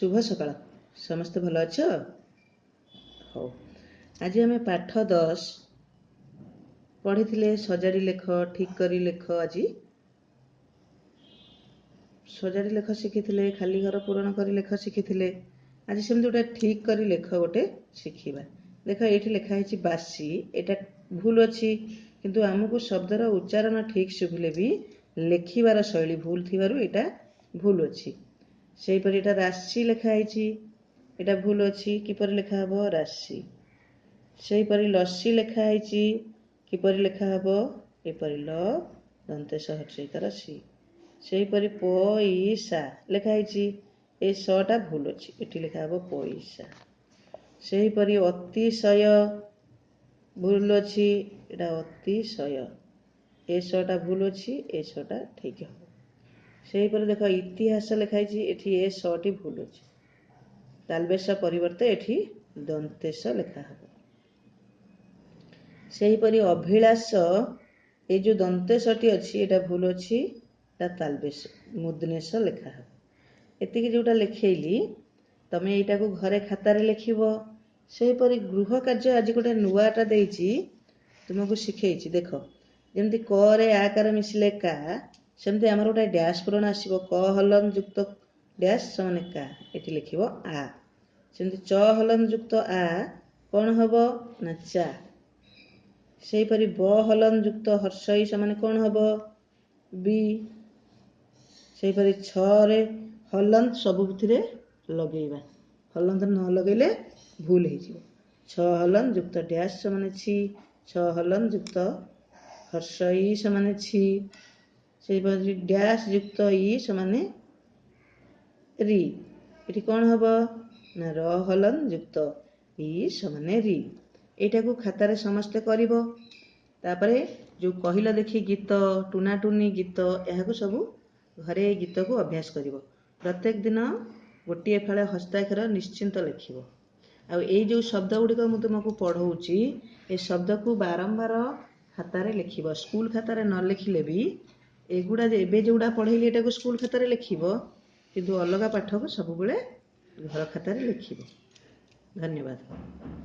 ଶୁଭ ସକାଳ। ସମସ୍ତେ ଭଲ ଅଛ? ହଉ, ଆଜି ଆମେ ପାଠ 10 ପଢ଼ିଥିଲେ, ସଜାଡ଼ି ଲେଖ, ଠିକ୍ କରି ଲେଖ। ଆଜି ସଜାଡ଼ି ଲେଖ ଶିଖିଥିଲେ, ଖାଲି ଘର ପୂରଣ କରି ଲେଖ ଶିଖିଥିଲେ। ଆଜି ସେମିତି ଗୋଟେ ଠିକ୍ କରି ଲେଖ ଗୋଟେ ଶିଖିବା। ଦେଖ, ଏଇଠି ଲେଖା ହେଇଛି ବାସି, ଏଇଟା ଭୁଲ ଅଛି। କିନ୍ତୁ ଆମକୁ ଶବ୍ଦର ଉଚ୍ଚାରଣ ଠିକ୍ ଶୁଭିଲେ ବି ଲେଖିବାର ଶୈଳୀ ଭୁଲ ଥିବାରୁ ଏଇଟା ଭୁଲ ଅଛି। ସେହିପରି ଏଇଟା ରାଶି ଲେଖା ହେଇଛି, ଏଇଟା ଭୁଲ ଅଛି। କିପରି ଲେଖା ହେବ? ରାଶି। ସେହିପରି ଲସି ଲେଖା ହେଇଛି, କିପରି ଲେଖା ହେବ? ଏପରି ଲ ଦନ୍ତେଶ ହର୍ଷଇକାର ସି। ସେହିପରି ପଇସା ଲେଖା ହେଇଛି, ଏ ସଟା ଭୁଲ ଅଛି, ଏଠି ଲେଖା ହେବ ପଇସା। ସେହିପରି ଅତିଶୟ ଭୁଲ ଅଛି, ଏଇଟା ଅତିଶୟ, ଏ ସଟା ଭୁଲ ଅଛି, ଏ ସଟା ଠିକ୍ ହେବ। ସେହିପରି ଦେଖ, ଇତିହାସ ଲେଖା ହେଇଛି, ଏଠି ଏ ସଟି ଭୁଲ ଅଛି, ତାଲବେଶ ପରିବର୍ତ୍ତେ ଏଠି ଦନ୍ତେଶ ଲେଖା ହେବ। ସେହିପରି ଅଭିଳାଷ, ଏଇ ଯେଉଁ ଦନ୍ତେଶଟି ଅଛି ଏଇଟା ଭୁଲ ଅଛି, ଏଟା ତାଲବେଶ ମୁଦନେଶ ଲେଖା ହେବ। ଏତିକି ଯେଉଁଟା ଲେଖେଇଲି, ତମେ ଏଇଟାକୁ ଘରେ ଖାତାରେ ଲେଖିବ। ସେହିପରି ଗୃହ କାର୍ଯ୍ୟ ଆଜି ଗୋଟେ ନୂଆଟା ଦେଇଛି, ତୁମକୁ ଶିଖେଇଛି। ଦେଖ, ଯେମିତି କରେ ଆକାର ମିଶିଲେ କା, ସେମିତି ଆମର ଗୋଟେ ଡ୍ୟାସ୍ ପୂରଣ ଆସିବ। କ ହଲନ ଯୁକ୍ତ ଡ୍ୟାସ୍ ସମାନ କା, ଏଠି ଲେଖିବ ଆ। ସେମିତି ଚ ହଲନ ଯୁକ୍ତ ଆ କ'ଣ ହେବ ନା ଚା। ସେହିପରି ବ ହଲନ ଯୁକ୍ତ ହର୍ଷଇ ସମାନ କ'ଣ ହେବ? ବି। ସେହିପରି ଛରେ ହଲନ୍ତ ସବୁଥିରେ ଲଗେଇବା, ହଲନ୍ତ ନ ଲଗେଇଲେ ଭୁଲ ହେଇଯିବ। ଛଅ ହଲନ ଯୁକ୍ତ ଡ୍ୟାସ୍ ସମାନ ଛି, ଛଅ ହଲନ ଯୁକ୍ତ ହର୍ଷଇ ସମାନ ଛି। ସେହିପରି ଡ୍ୟାସ୍ ଯୁକ୍ତ ଇ ସମାନ ରି, ଏଠି କ'ଣ ହେବ ନା ର ହଲନ ଯୁକ୍ତ ଇ ସମାନ ରି। ଏଇଟାକୁ ଖାତାରେ ସମସ୍ତେ କରିବ। ତାପରେ ଯେଉଁ କହିଲ ଦେଖି ଗୀତ, ଟୁନାଟୁନି ଗୀତ, ଏହାକୁ ସବୁ ଘରେ ଏଇ ଗୀତକୁ ଅଭ୍ୟାସ କରିବ। ପ୍ରତ୍ୟେକ ଦିନ ଗୋଟିଏ ଫାଳ ହସ୍ତାକ୍ଷର ନିଶ୍ଚିନ୍ତ ଲେଖିବ। ଆଉ ଏଇ ଯେଉଁ ଶବ୍ଦ ଗୁଡ଼ିକ ମୁଁ ତୁମକୁ ପଢ଼ଉଛି, ଏ ଶବ୍ଦକୁ ବାରମ୍ବାର ଖାତାରେ ଲେଖିବ। ସ୍କୁଲ ଖାତାରେ ନ ଲେଖିଲେ ବି ଏଗୁଡ଼ା ଏବେ ଯେଉଁଗୁଡ଼ା ପଢ଼େଇଲି ଏଟାକୁ ସ୍କୁଲ ଖାତାରେ ଲେଖିବ, କିନ୍ତୁ ଅଲଗା ପାଠକୁ ସବୁବେଳେ ଘର ଖାତାରେ ଲେଖିବ। ଧନ୍ୟବାଦ।